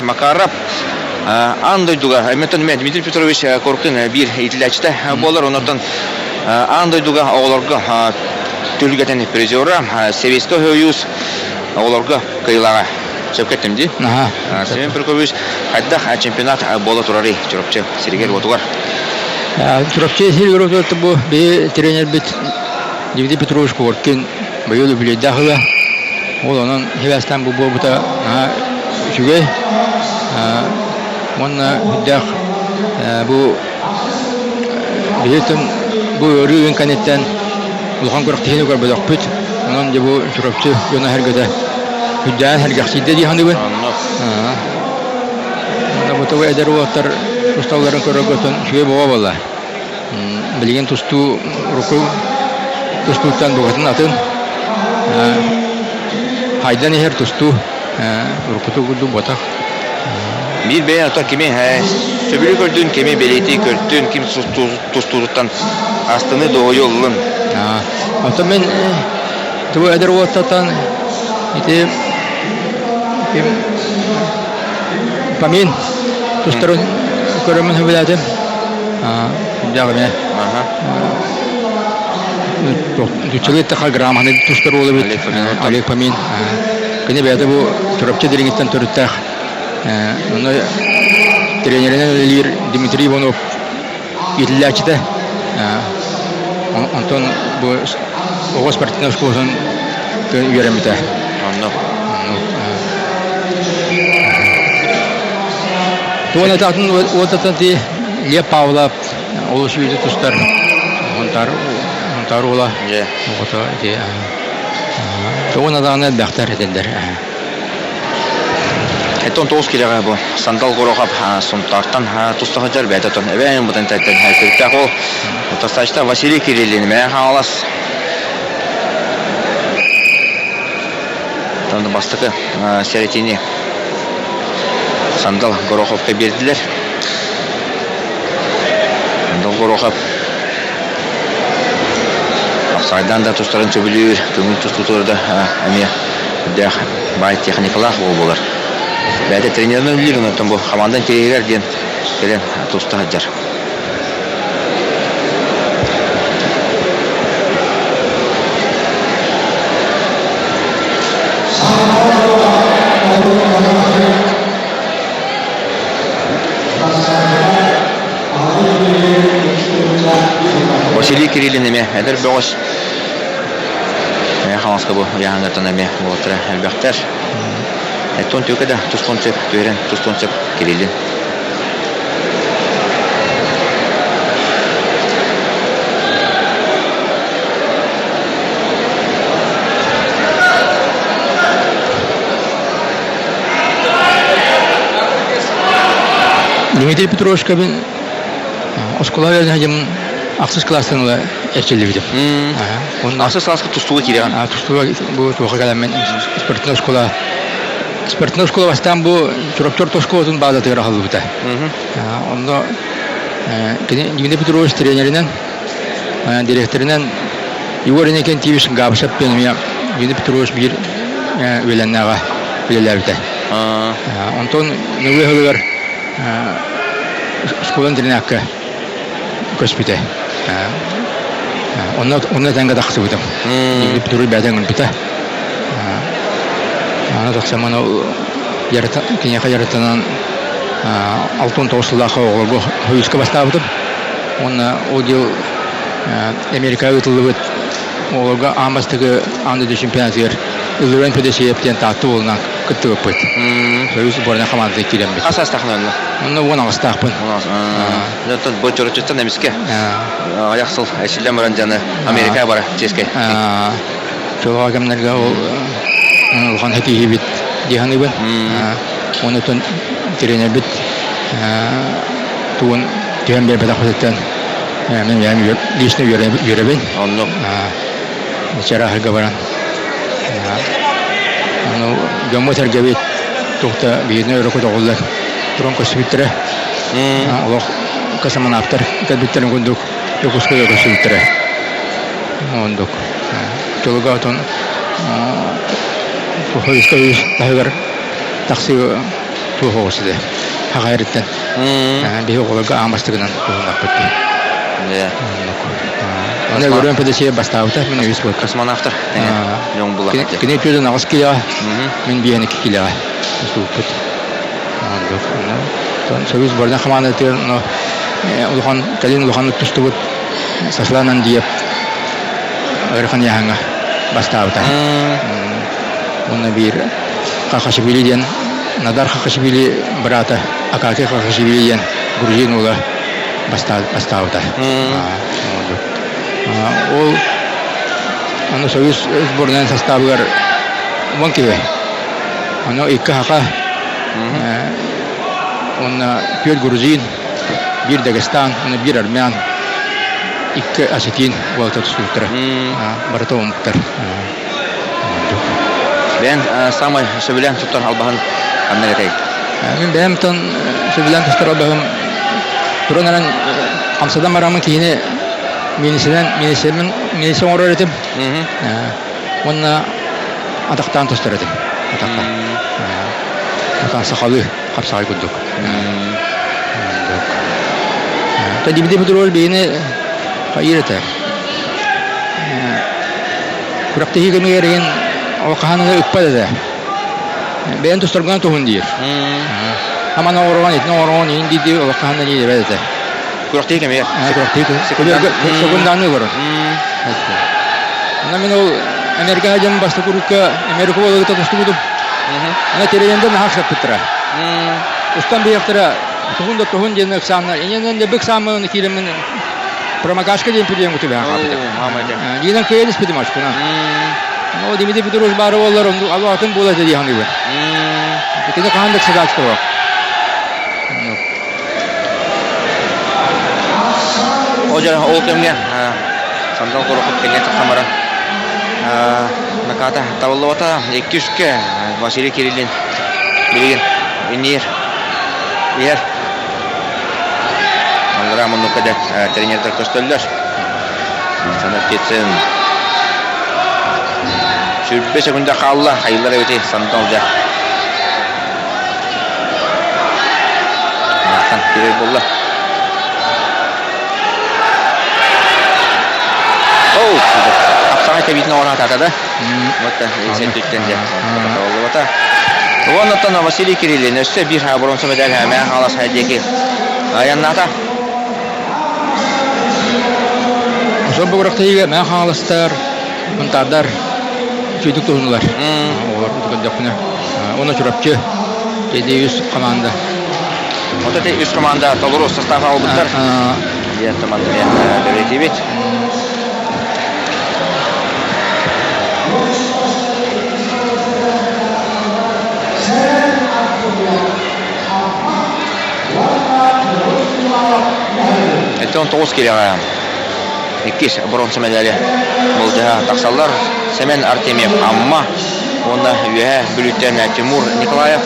Макаров аан дойдуга Мэтон Дмитрий Петрович Коркин биир иитиллээччитэ буолар. Онон аан дойдуга оҕолорго түһүлгэтин призера Советский Союз оҕолорго кыайыылааҕа. Сөпкө эттим дии. Семен Прокопьевич хайдах чемпионат буола турарый Чурапчы сиригэр-уотугар? Чурапчы сиригэр-уотугар бу биһи тренербит Дмитрий Петрович Коркин быйыл үбүлүөйдээх ыла. Ол онон сибээстээн бу буолбута наһаа үчүгэй. Уонна үрдээх бу биһиги бу ыарыы ыын кэнниттэн улахан күрэхтэһиини көрбөтөхпүт. Онон дьэ бу Чурапчы дьоно сэргэтэ үрдээн сэргэхсийдэ дии саныыбын. Онно бу тобу эдэр уолаттар тусталларын көрөргө үчүгэй буола буолла. Билигин тустуу урукку тустууттан букатын атын. Хайдан иһэр тустуу уруккуту курдук буотах. Биир бэйэ ото кими сөбүлүү көрдүн, кими бэлиэтии көрдүн, ким тустуутуттан астыны дуоһуйу ыллын. Оттон мин тугу эдэр уолаттартан ити ким Памин тустарын көрөммүн сөбүлээтим. Дьаҕыне. Дуччалыы таха грамотный тустар уол эбит Олег Фомин. Кини бэйэтэ бу Чурапчы дириҥиттэн төрүттээх. Онно тренеринэн үлэлиир Дмитрий Иванов иитиллээччитэ. Онтон бу оҕо спортивнай оскуолатын үөрэммитэ. Онно. Туон этатын уотатын ти Лев Павлов олус үйді тустар Хонтар Хонтар уола оҕото ити туон адааны элбэхтэр этэллэр. Этон тоҕус килэҕэ бу Сандал Горохов Сунтаартан туста сылдьар бэйэтэ отон эбээн бутан тэтэн төрүттээх ол тастаачта Василий Кириллин Мэҥэ Хаҥалас бастакы сэрэтиини Сандал Гороховка биэрдилэр. Сандал Горохов Офсайдаан да тустарын сөбүлүүр, көҥүл тустуутугар да эмиэ үрдээх баай техникалаах уол буолар. Бэйэтэ тренеринэн үлэлиир, онтон бу хамаандан тириһигэр диэн кэлэн туста сылдьар. Василий Кириллин эмиэ эдэр бөҕөс. Мэҥэ Хаҥаласка бу ыйааһыҥҥыттан эмиэ уолаттара элбэхтэр. Эттон түөкэ да тустуон сөп, түһэрэн тустуон сөп Кириллин. Дмитрий Петровичка мин оскуола үөрэнэ ахсыс кылаастан ыла эрчиллибитим. Ахсыс кылааска тустууга киирэҕин? Тустууга бу туохха кэлэммин спортивнай оскуола спортивнай оскуола бастаан бу Чурапчы орто оскуолатын баазатыгар аһыллыбыта. Онно кини Дмитрий Петрович тренеринэн, директорынан Егор Иннокентьевич Габышев диэн эмиэ Дмитрий Петрович биир үөлэннээҕэ үлэлээбитэ. Онтон нөҥүө сылыгар оскуола интэринээккэ көспүтэ. Онно онно тэҥҥэ тахсыбытым. Дмитрий бэйэтэ ыҥырбыта. Аны тахсаммын ол киниэхэ дьарыктанан 69 сыллаахха оҕолорго Союзка бастаабытым. Уонна ол дьыл Америкаҕа ыытыллыбыт оҕолорго аан бастакы аан дойду чемпионатыгар Ыллыран Федосеев диэн Таатта уолунан кыттыбыппыт. Союз сборнай хамаандата киирэммит. Хас саастааххын онно? Онно 18-таахпын. Оттон бу Чурапчыттан эмискэ аҕыйах сыл эчиллэн баран дьаны Америкаҕа бара чиэскэй. Чолоҕо кэмнэргэ ол улахан ситиһиибит дии саныыбын. Онутун тренербит тугун түһэн биэрбэтэхпититтэн мин бэйэм лично үөрэбин. Оннук. Чарааһыга баран. Ону дьоммут-сэргэбит туох да биһигини өрө көтөҕүллэн туран көрсүбүттэрэ. Олох космонавтар кэлбиттэрин курдук Дьокуускайга көрсүбүттэрэ. Оннук. Дьолуга отон Союзка таһыгар тахсыы. Суох оҕус этэ. Хаҕа эриттэн. Биһи оҕолорго аан бастакынан туһуннахпыт. Оны көрөн ПДС бастаабыта, мин үс буолта. Космонавтар дьон була. Кини түөдөн аҕыс килоҕа, мин биэни килоҕа сууппут. Союз сборная хамаандатыгар улахан кэлин улаханнык тустубут Сослан Андиев ыарахан ыйааһыҥҥа бастаабыта. Уонна биир Хахашвили диэн Надар Хахашвили быраата Акакий Хахашвили диэн грузин уола бастаабыта. Ол аны Союз сборнайын састаабыгар 10 киһи. Ону икки хака уонна түөрт грузин, биир Дагестан, уонна биир армян, икки осетин уолаттар тустубуттара. Барыта омуктар. Бэйэҥ саамай сөбүлээн туттар албаһын ханнык этэй? Мин бэйэм тон сөбүлээн туттар албаһым туран эрэн хамсадан бараммын киһини миинисинэн миинисэмин мииниси оҥорор этим. Уонна атахтаан тустар этим. Атахха. Атах сахалыы хапсаҕай курдук. Дмитрий Петрович биһини хайыыр этэ. Күрэхтэһии кэмигэр иһин ол хаһан ыппат этэ. Бэйэн тустаргынан туһун диир. Аман оҥорон, итини оҥорон иһин дии ол хаһан да диэбэт этэ. Күрэхтэһии кэмигэр? Күрэхтэһии секундааны олорон. Онно мин ол Америка дьон бастакы урукка Америка буоларыта тустубутум. Ана терегенде наһаа саппыттара. Устан биһиэхтэрэ туһун да туһун диэн ыксааннар. Иннинэн да бык саамын кииреммин промокашка диэн пүдүөн кутубээн хаалбытым. Диинэн кыайан испитим очкунан. Ну, Дмитрий Петрович баары боллар, атын буола дии саныыбын. Кини хаһан да ыксадааччы суох. Ол дьэ ол кэмҥэ Сандал Горохов кэннэ тахсан баран наката табыллыбата иккискэ Василий Кириллин билигин инниир иһэр Аллараа муннукка дьэ тренердэр көстөллөр. Александр Птицын 20 секунда хаалла хайыллар эбити Сандал дьэ Ахан кирер буолла. Оу, хапсаҕай тэбиитин оҕоро да. Вот сентүттэн дьэ табыллыбата. Уоннаттан Василий Кириллин өссө биир боруонса медаль мээн хаалас диэки айаннаата. Ошол бугурахтыйыга мээн хааластар, мунтаардар сүйдүк туһунулар. Олор көрдөхпүнэ. Уонна Чурапчы эти үс команда. Вот эти үс команда толору состав албыттар. Диэн команда бэлиэтиибит. Эттон тоҕус кириэҕэ иккис бронза медали былдьаһа тахсаллар. Семен Артемьев Амма уонна Үөһээ Бүлүүттэн Тимур Николаев.